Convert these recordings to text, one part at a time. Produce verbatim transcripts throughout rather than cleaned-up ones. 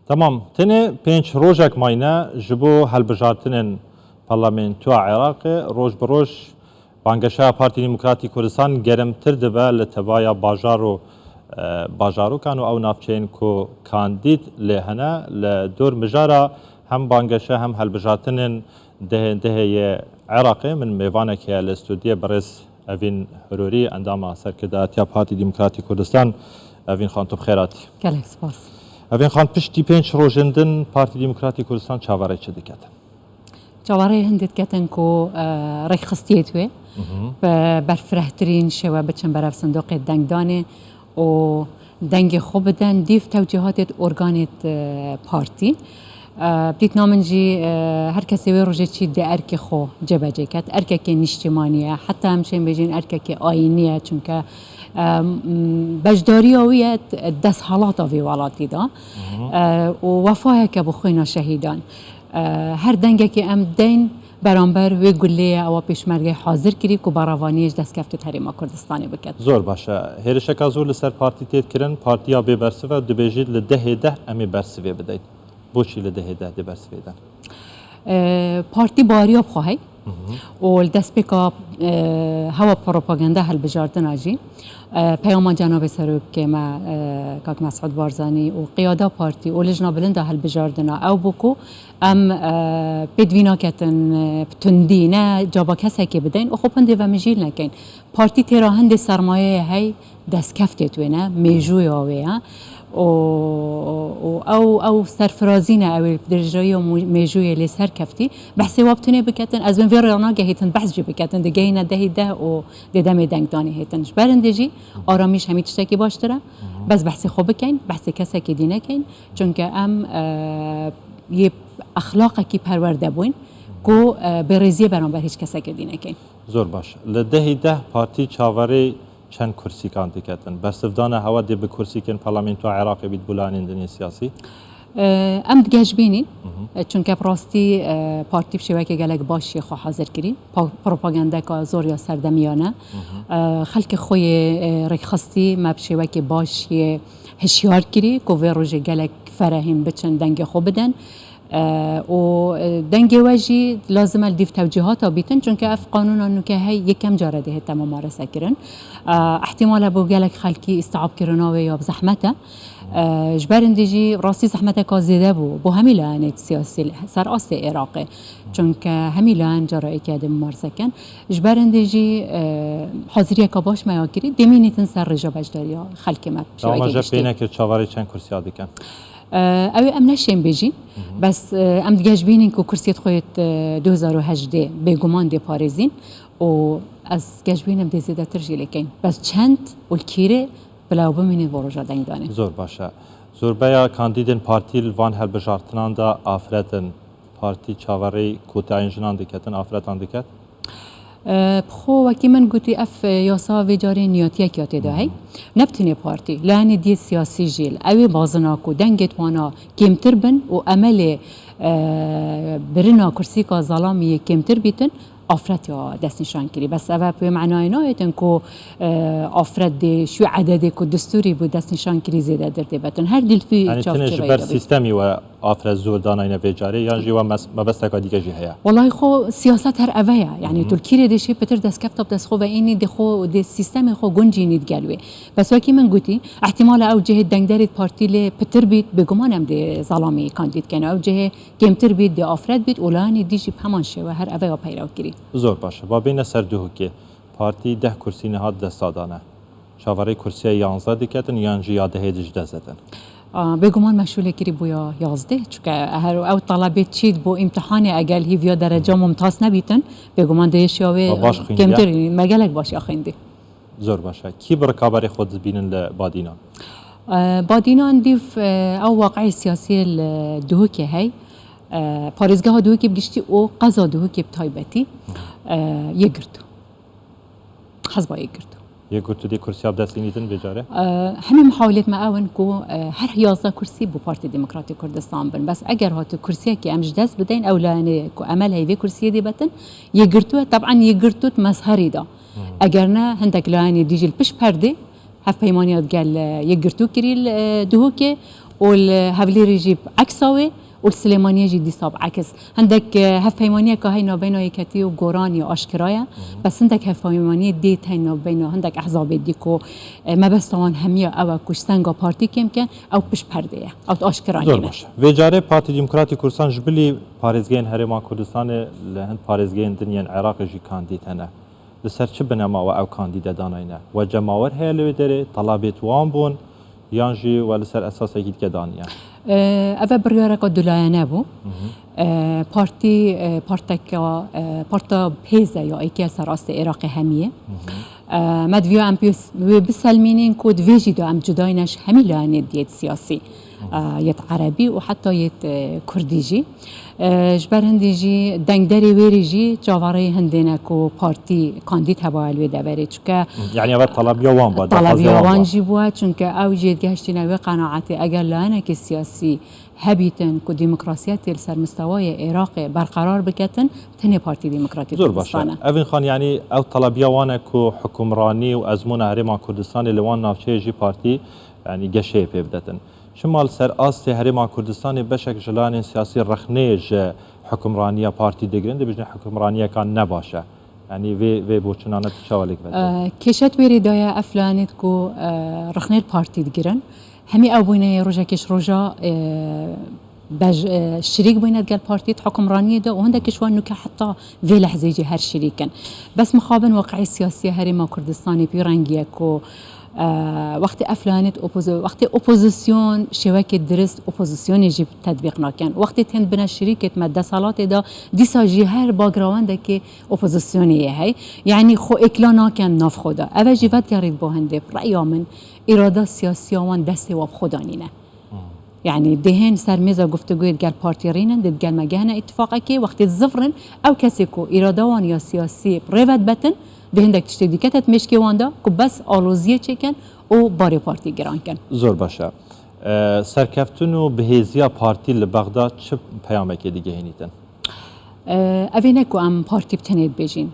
Temam. Tenê pênc rojek mayne ji bo helbijartinên Parlamentoya Iraqê. Roj bi roj bangeşeya Partî Demokratî Kurdistan germtir dibe li tevaya bajar û, e, bajarokan û ew navçeyên ku kandîd lê hene. Li dor mijara hem bangeşe hem helbijartinên dehê, dehê yê Iraqê, min mêvanek heye li stûdiyê, birêz Evîn Hirorî, endama serkirdayetiya Partî Demokratî Kurdistan. Evîn Xan, tu bi xêr hatî. Gelek spas. Evîn Xan, piştî pênc rojên din Partî Demokratî Kurdistan çaverê çi diket? Çaverê hindê diketin ku, e, rêkxistiyê wê Mhm. bi berfirehtirîn şêwe biçin berev sindoqê dengdanê û dengê xwe bidin dîv tewcîhatê organê, e, partî. E, bi dîtina min jî, e, her kesê wê rojê çî dê erkê xwe cebecê ket. Erkekê niştimanî ye, heta em şên bêjin erkekê ayînî ye, çunke, e, m, beşdariya wî ye desthelata vê welatî de. Mhm. E, û wefayeke bi xwîna şehîdan. E, her dengekê em deyn beramber wê guleyê ewa pêşmergeyê hazir kirî ku berevaniyê ji destkeftê herêma Kurdistanê biket. Zor baş e. Hêrişeka zor li ser partî tê kirin, partiya bê bersiv e, dibêjît li dehê deh em ê bersivê bideyn. Boçî li dehê deh dê bersivê den? E, partî bariya bi xwe hey Mhm. û li destpêka, e, hewa propaganda helbijartina jî, e, peyama Cenabê Serokê me, e, Kak Mesûd Barzanî û qiyada partî û lijna bilind a helbijardina ew bû ku em, e, pêdivî naketin, e, bi tundî ne caba kesekê bideyn û xwe pindê ve mijîl nekeyn. Partî têra hindê sermayeyê hey destkeftê wê ne, mêjûya wê ye. Û, û ew, ew serfirazî ne, ew ê li dijayî mû-, mêjûyê lê serkeftî. Behsê wa bi tunê biketin, ez bên vê rê nagehîtin behs jî biketin, digehîne dehî deh û dê demê dengdanê hêtin. Ji ber hindê jî aramîş hemî tiştekî baştir e. Bes behsê xwe bikeyn, behsê kesekî dî nekeyn. Çunke em, e, yê exlaqekî perwerde bûyn ku, e, bêrêziyê beramber hîç kesekê dî nekeyn. Zor baş. Li dehî deh partî çaverê çend kursîkan diketin? Bersivdana hewa dê bi kursîkên Parlamentoya Iraqê bît bo layînên din yên siyasî? E, em digehjbînîn, Mhm. e, çunke bi rastî, e, partî bi şêwekê gelek baş yê xwe hazir kirî. Pa-, propagandeka zor ya serdemiyane. Mhm. E, xelkê xwe yê, e, rêkxistî me bi şêwekê baş yê hişyar kirî ku vê rojê gelek ferehîn biçin dengê xwe bidin. E, û, e, dengê we jî lazim e li dîv tewcîhata bîtin, çunke ev qanûna nûke hey yekem care dihête mumarese kirin. E, ihtimal e bo gelek xelkî îstihab kirina wê ya bi zehmet e. E, ji ber hindê jî rastî zehmeteka zêde bû bo hemî layenê siyasî li ser astê Iraqê. Çunke hemî layen cara êkê dê mumarese kin. Ji ber hindê jî, e, haziriyeka baş me ya kirî, dê mînîtin ser rêja beşdariya xelkê me. Dewama Şevekê je giştî. Pê nekir çaverê çend kursiya dikin? Ew ê em neşên bêjîn. Mhm. Bes, e, em digehjbînin ku kursiyê xwe yê, e, du hezar û hejdê bêguman dê parêzîn û ez gehjbînim dê zêdetir jî lê keyn. Bes çend û li kîrê bila ew bimînin bo roja dengdanê. Zor baş e. Zorbeya kandîdên partî li van helbijartinan de afret in. Partî çaverê kotayên jinan diketin, afretan diket? E, bi xwe wekî min gotî, ev, e, yasa vê carê niyatiyek ya tê de hey. Ne bi tenê partî, layenê diyê siyasî jî li ew ê bazina ku dengê wana kêmtir bin û emelê, e, birina kursîka zelamî yê kêmtir bîtin, afret ya destnîşan kirî. Bes ev bi wê menayê nayêtin ku, e, afret dê ji wê ededê ku destûrî bû destnîşan kirî zêdetir dê betin. Her dî li vî Yanî tenê ji çavçêveyê ber de bî. Sîstemî we afret zor danayne vê carê, yan jî we mes-, mebesteka dîke jî heye? Wellahî xwe siyaset her eve ye. Yanî Hı hı. tu li kîrê dê şê pitir destkefta bi dest xwe ve înî dê xwe, dê sîstemê xwe guncînî digel wê. Bes wekî min gotî, ihtimala ew cihê dengderê partî lê pitir bît, bêguman em dê zelamî kandîd keyn. Ew cihê kêmtir bît, dê afret bît û layanî dî jî bi heman şêwe her eve ya peyrew kirî. Zor baş e. Ba bêne ser Duhokê. Partî deh kursî niha desta dane. Çaverê kursiya yanzdeh diketin yan jî ya dehê dij dest didin? A, bêguman meşûlê kirî bûya yazdeh, çunke her ew talebê çît bo îmtihanê egel hîviya dereca mumtaz nebîtin, bêguman dê yê şiya wê Wa baş xwîndiye? Kêmtir, me gelek baş ya xwîndî. Zor baş e. Kî bi rikaberê xwe dibînin li Badînan? E, Badînan dîv, e, ew waqiê siyasî li Duhokê hey, e, parêzgeha Duhokê bi giştî û qeza Duhokê bi taybetî, e, yê girtû. Hizba yê girtû. Yê girtû dê kursiya bi dest înîtin vê carê? E, hemî muhawilêt me ew in ku, e, her yazdeh kursî bo Partî Demokratîk Kurdistan bin. Bes eger hatu kursiyekê em ji dest bideyn, ew layenê ku emel hey vê kursiyê dê betin, yê girtû e. Teb'en yê girtû di mezherî de. Hmm. Eger ne, hindek layenê dî jî li pişt perdê hevpeymaniya digel, e, yê girtû kirî li, e, Duhokê û li Hewlêrê jî bi eksa wê û li Silêmaniyê jî dîsa bi eks. Hindek, e, hevpeymaniyeka hey navbeyna Yeketî û Goranî aşkira ye. Bes hindek hevpeymaniyê dê hey navbeyna hindek ehzabê dî ku, e, mebesta wan hemiya ew e ku ji senga partî kêm ken, ew pişt perdê ye. Ew aşkira nîne. Zor baş. Vê carê Partî Demokratî Kurdistan ji bilî parêzgehên Herêma Kurdistanê li hin parêzgehên din yên Iraqê jî kandîd hene. Li ser çi binema we ew kandîde danayne? We cemawer heye li wê derê, telabêt wan bûn, yan jî we li ser esasekî dike daniye? E, ev e biryareka dulayene bû. E, partî, e, parteka, e, parta hêz e ya êkê li ser astê Iraqê hemiyê. E, me diviya em pê wê biselmînîn ku di vê jî de em cudayî ne ji hemî layenê di yêt siyasî, e, yêt erebî û heta yêt, e, kurdî jî. E, ji ber hindî jî dengderê wêrê jî çaverê hindê ne ku partî kandîd hebaya li wê deverê. Çunke Yani ev talabiya wan ba, talabiya wan jî bûye, çunke ew jî gehiştîne wê qenaetê, eger layenekî siyasî hebîtin ku demokrasiya tê li ser mistewayê Iraqê berqerar biketin, tenê Partî Demokratîk Zor baş e. Kurdistan e. Evîn Xan, yani ew talabiya wan e ku hukimranî û ezmûna Herêma Kurdistanê li wan navçeyê jî partî, yani geşeyê pê bidetin. Çima li ser astê Herêma Kurdistanê beşek ji layenên siyasî rexnê ji hukimraniya partî digirin, dibêjin hukimraniyeka ne baş e? Yani vê, vê boçûnane tu çawa lêk vedî? E, kêşet wêrê daye ev layenêt ku, e, rexnê li partî digirin. Hemî ew bûyne yê rojekê ji roja, e, bej-, e, şirîk bûyne digel partî di hukimraniyê de û hindekî ji wan nûke heta vê lehzê jî her şirîk in. Bes mixabin waqiê siyasî ya Herêma Kurdistanê pî rengî ye ku, e, wextê ev layenêt opozi-, wextê opozîsyon şêwekê dirist opozîsyonê jî tetbîq nakin. Wextê tên bine şirîkêt me desthilatê de, dîsa jî her backgroundekê opozîsyonê yê hey. Yani xwe êkla nakin nav xwe de. Ev e jî vedigerît bo hindê. Reya min, îrada siyasiya wan destê wa bi xwe de nîne. Yani dê hên ser mêza guftugûyê digel partî rînin, dê digel me gehne îtifaqekê, wextê dizivrin, ew kesê ku îrada wan ya siyasî bi rê ve dibetin, dê hindek tiştê dî kete di mêşkê wan de ku bes aloziyê çêkin û barê partî giran kin. Zor baş e. E, serkeftin û bihêziya partî li Bexda çi peyamekê digehînîtin? E, ev ê ne ku em partî bi tenê dibêjin.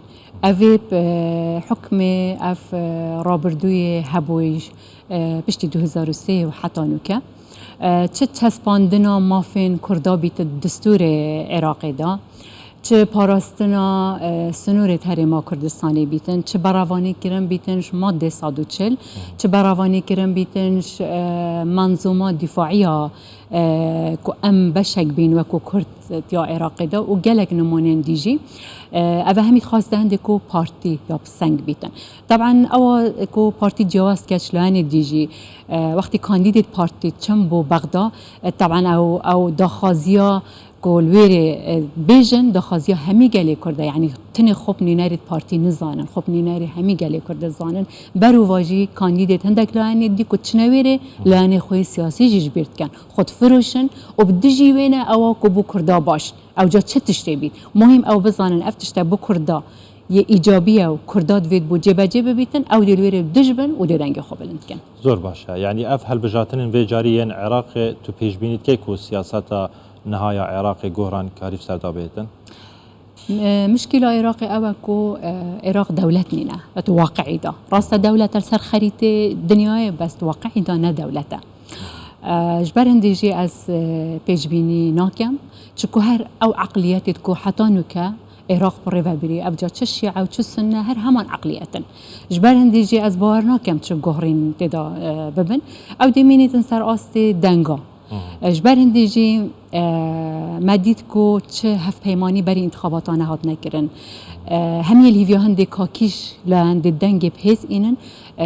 Ev ê bi hukmê ev, e, rabirdûyê hebûyî, e, piştî du hezar û sê û heta nûke, e, çi çespandina mafên Kurda bîtin distûrê Iraqê de, çi parastina, e, sinûrê herêma Kurdistanê bîtin, çi berevanî kirin bîtin ji maddê sed û çil, çi berevanî kirin bîtin ji, e, menzûma dîfaiya, e, ku em beşek bîn wekû Kurd tiya Iraqê de û gelek nimûnên dî jî. E, ev hemî dixwaste hindê ku partî ya bi seng bîtin. Teban ewa ku partî ciyawaz dike ji layenê dî jî, e, wextê kandîdêt partî çim bû Bexda, e, teban ew, ew daxwaziya ku li wêrê, e, bêjin, daxwaziya hemî gelê Kurd e, yanî tenê xwe bi nûnerê partî nizanin, xwe bi nûnerê hemî gelê Kurd dizanin. Ber û va jî kandîdêt hindek layenê dî ku çine wêrê, layenê xwe yê siyasî jî ji bîr dikin. Xwe difiroşin û bi dijî wê ne ewa ku bû Kurda baş. Ewca çi tiştê bît? Muhîm ew bizanin ev tişte bi Kurda yê îcabî ye û Kurda divêt bû cêbecê bibîtin, ew dê li wêrê dij bin û dê dengê xwe bilind kin. Zor baş e. Yanî ev hilbijartinên vê carî yên Iraqê tu pêşbînî dikey ku siyaseta niha ya Iraqê goran karî bi ser de bihêtin? M-, mişkîla Iraqê ew e ku, e, Iraq dewlet nîne. Bi waqiî de. Rast e dewlet e li ser xerîtê dinyayê, bes di waqiî de ne dewlet e. E, ji ber hindê jî ez, e, pêşbînî nakim. Çiku her ew eqliyetê ku heta nûke Iraq bi rê ve birî, ev ca çi şîe û çi sunne, her heman eqliyet in. Ji ber hindê jî ez bawer nakim çi guhrîn tê de, e, bibin. Ew dê mînîtin ser astê denga. E, ji ber hindê jî, e, me dît ku çi hevpeymanî berî întixabata nehatine kirin. E, hemî li hîviya hindê kakî ji layen dê dengê bi hêz înin, e,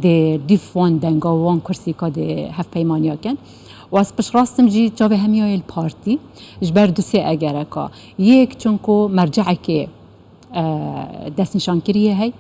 dê dîf wan denga û wan kursîka dê hevpeymaniya kin. Û ez piştrast im jî çavê hemiya yê li partî ji ber du sê egereka. Yek çunku merceekê, e, destnîşankirî ye hey,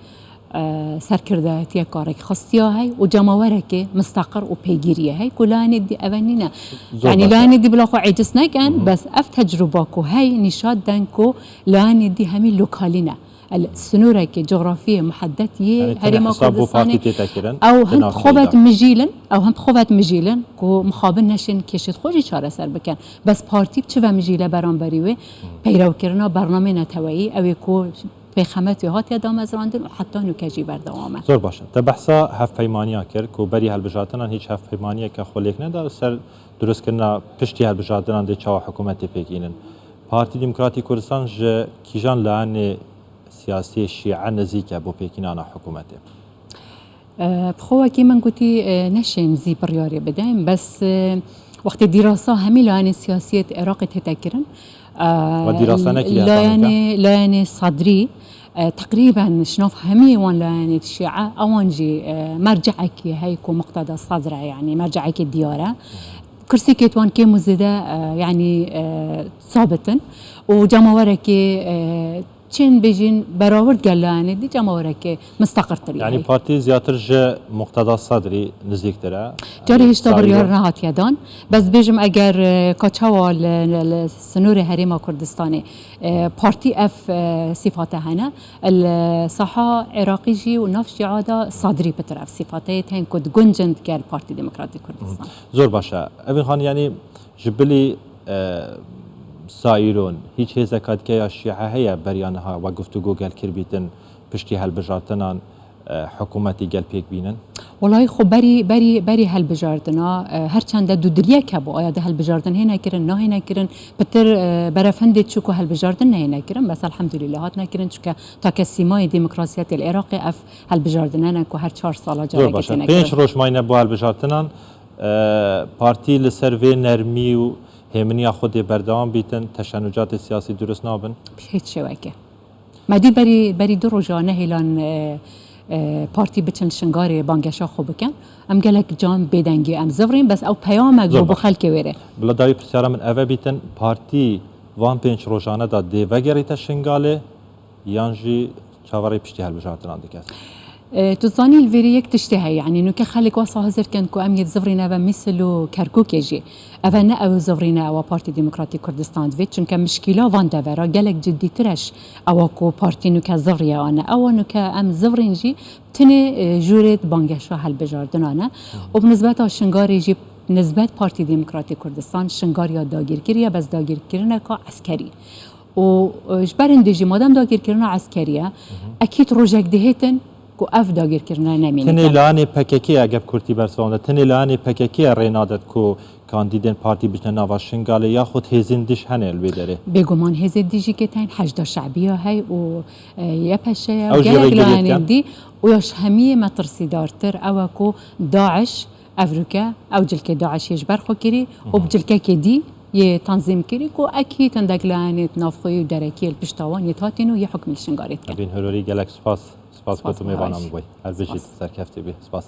e, serkirdayetiyeka rêkxistiya hey û cemawerekê misteqir û pêgîrî ye hey ku layenê dî eve nîne. Zor Yanî baş e. Layenê dî bila xwe êciz nekin, Hı hı. bes ev tecrûba ku hey nîşa den ku layenê dî hemî lokalî ne. El, sinûrekê, cografiyê muheddet yê Yani tenê Herêma hesab bo Kurdistanê. Partî tête kirin, Ew di him bi navçeyê xwe de. Vet mijîlin, ew him bi xwe vet mijîlin ku mixabin neşên kêşêt xwe jî çareser bikin. Bes partî bi çi ve mijîle beramberî wê? Peyrewkirina bernameyê neteweyî, ew ê ku pêxemet wê hatiye damezrandin û heta nûke jî berdewam e. Zor baş e. Te behsa hevpeymaniya kir ku berî hilbijartinan hîç hevpeymaniyeke xwe lêk neda li ser Durustkirina piştî hilbijartinan dê çawa hikûmetê pêk înin? Partî Demokratî Kurdistan ji kîjan layenê siyasî şîe nizîk e bo pêkînana hikûmetê? Bi xwe wekî min gotî, e, neşên zî biryarê bidin, bes, e, wextê dîrasa hemî layenê siyasî yê Iraqê tête kirin, e, We dîrasa nekiriye heta layenê, layenê Sadrî, e, teqrîben şinav hemî wan layenê şîe, ewan jî, e, merceekî hey ku Muqteda Sadr e, yanî merceekî diyar e. Kursîkê wan kêm û zêde, e, yanî, e, sabit in û cemawerekê, e, çên bêjîn berawird gel layenê dî cemawerekê mistaqirtir Yanî partî ziyatir ji Muqteda Sadrî nizîktir e. Carê hêşta biryar nehatiye dan. Bes bêjim eger, e, ka çawa li, li, li sinorê Herêma Kurdistanê, e, partî ev, e, sîfate hene, li saha Iraqî jî û nav şîa da Sadrî pitir ev sîfate yê tên ku diguncin digel Partî Demokratîk Kurdistan. Zor baş e. Evîn Xan, yanî ji bilî, e, saîron hîç hêzeka dike ya şîe heye beriya niha we guftûgo gel kiribîtin piştî hilbijartinan, e, hikûmetî gel pêk bînin? Welahî xwe berî, berî, berî hilbijartina, e, her çende dudiliyek hebû, aya de hilbijardin hêne kirin, nahêne kirin, pitir, e, berefindê çû ku hilbijardin nehêne kirin, bes elhemdulîllah hatine kirin, çunke take sîmayê demokrasiyetê li Iraqê ev hilbijardine ne ku her çar sala Zor carekê baş e. têne Pênc kirin. roj mayne bo hilbijartinan. E, partî li ser vê nermî û hêminiya xwe dê berdewam bîtin, teşenûcatê siyasî durust nabin? Bi hêç şêwekê. Me dî berî, berî du roja nehêlan, e, e, partî biçin Şingarê bangeşa xwe bikin. Em gelek can bêdengî em zivirîn, bes ew peyamek Zor bû bo baş. xelkê wêrê. Bila dawî pirsyara min ev e bîtin, partî van pênc rojane de dê vegerîte Şingalê yan jî çaverê piştî hilbijartinan dike? E, tu zanî li vêrê yek tiştê heye, yanî nuke xelk wesa hizir kin ku em yê zivirîne ve Mîsil û Kerkûkê jî. Eve ne ew zivirîne ewa Partî Demokratîk Kurdistan divê, çunke mişkîla van devera gelek ciddîtir e ji ewa ku partî nuke ziviriye ane. Ewa nuke em zivirîn jî tinê, e, jûrê di bangeşa hilbijartinan e. Û bi nisbeta Şingarê jî nisbet Partî Demokratîk Kurdistan Şingar ya dagîr kiriye, bes dagîrkirineka eskerî. Û, e, ji ber hindê jî madem dagîrkirina eskerî ye, ekîd rojek dihêtin ku ev dagîrkirina nemîne. Tenê layanê P K K ye, gep kurtî bersiva min de, tenê layanê P K K ye rê nadet ku kandîdên partî biçine nava Şingalê, yaxud hêzên dij hene li wê derê? Bêguman hêzên dij jî kê tên Heşda Şebiya hey û, e, Y P Ş ye û Ew jî gelek rêgirî layanên dikin? dî û ya ji hemiyê metirsîdartir ew e ku DAIŞ ev rûke, ew cilkê DAIŞê ji ber xwe kirî û bi cilkekê dî yê tanzîm kirî ku ekîd hindek layanê navxweyî û derekî li pişta wan yê hatîn û yê hukmî li Şingalê dikin. Evîn Hurûrî, gelek spas. Spas ku Spas tu mêvana min bûyî. Her bijît, serkeftî bî. Spas.